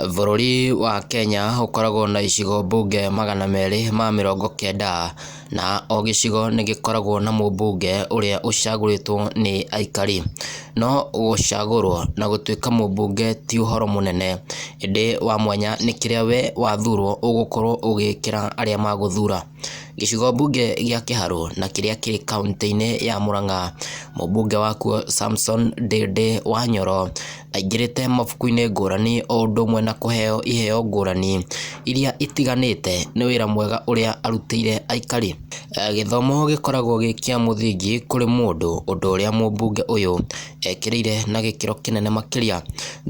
Bũrũri wa Kenya ũkoragwo na icigo mbunge 290, na o gĩcigo nĩ gĩkoragwo na mũmbunge ũrĩa ũcagũrĩtwo nĩ aikari. No gũcagũrwo na gũtuĩka mũmbunge ti ũhoro mũnene, ĩndĩ wa mwanya nĩ kĩrĩa we wathurwo ũgũkorwo ũgĩkĩra arĩa magũthura. Gĩcigo mbunge gĩa Kĩharũ na kĩrĩa kĩ kauntĩ-inĩ ya Mũrang'a, mũmbunge wakuo Samson Ndĩndĩ Wanyoro aingĩrĩte mabuku-inĩ ngũrani o ũndũ ũmwe na kũheo iheo ngũrani iria itiganĩte nĩ wĩra mwega ũrĩa arutĩire aikari. Gĩthomo gĩkoragwo gĩ kĩa mũthingi kũrĩ mũndũ, ũndũ ũrĩa mũmbunge ũyũ ekĩrĩire na gĩkĩro kĩnene makĩria.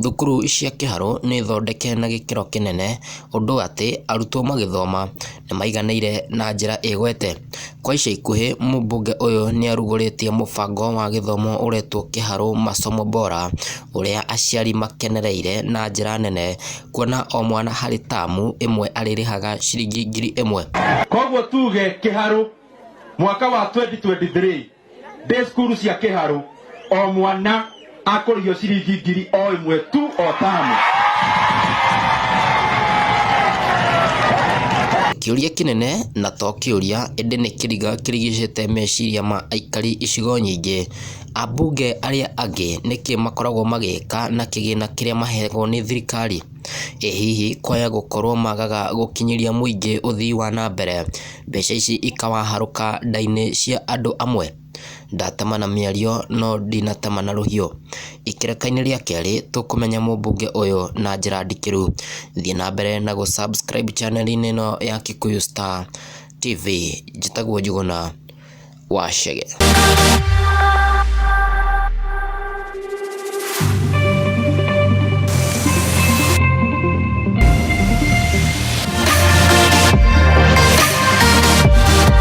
Thukuru cia Kĩharũ nĩ thondeke na gĩkĩro kĩnene ũndũ atĩ arutwo magĩthoma nĩ maiganĩire na njĩra ĩgwete. Kwa ica ikuhĩ mũmbunge ũyũ nĩ arugũrĩtie mũbango wa gĩthomo ũretwo Kĩharũ Masomo Bora, ũrĩa aciari makenereire na njĩra nene kuona o mwana harĩ tamu ĩmwe arĩrĩhaga ciringi 1000. Koguo tuge Kĩharũ mwaka wa 2023 ndĩ cukuru cia Kĩharũ o mwana akũrĩhio ciringi 1000 tu o tamu. Kĩũria kĩnene na to kĩũria ĩndĩ nĩ kĩriga kĩrigicĩte meciria ma aikari icigo nyingĩ, ambunge arĩa angĩ nĩkĩ makoragwo magĩka na kĩgĩna kĩrĩa maheagwo nĩ thirikari? Ĩ hihi kwaya gũkorwo magaga gũkinyĩria mũingĩ ũthii wa na mbere, mbeca ici ikawaharũka nda-inĩ cia andũ amwe? Ndatema na mĩario no ndinatema na rũhiũ. Ikereka-inĩ rĩa kerĩ tũkũmenya mũmbunge ũyũ na njĩra ndikĩru. Thiĩ na mbere na gũ subscribe channel-inĩ ĩno ya Kikuyu Star TV. Njĩtagwo Njũgũna wa Chege.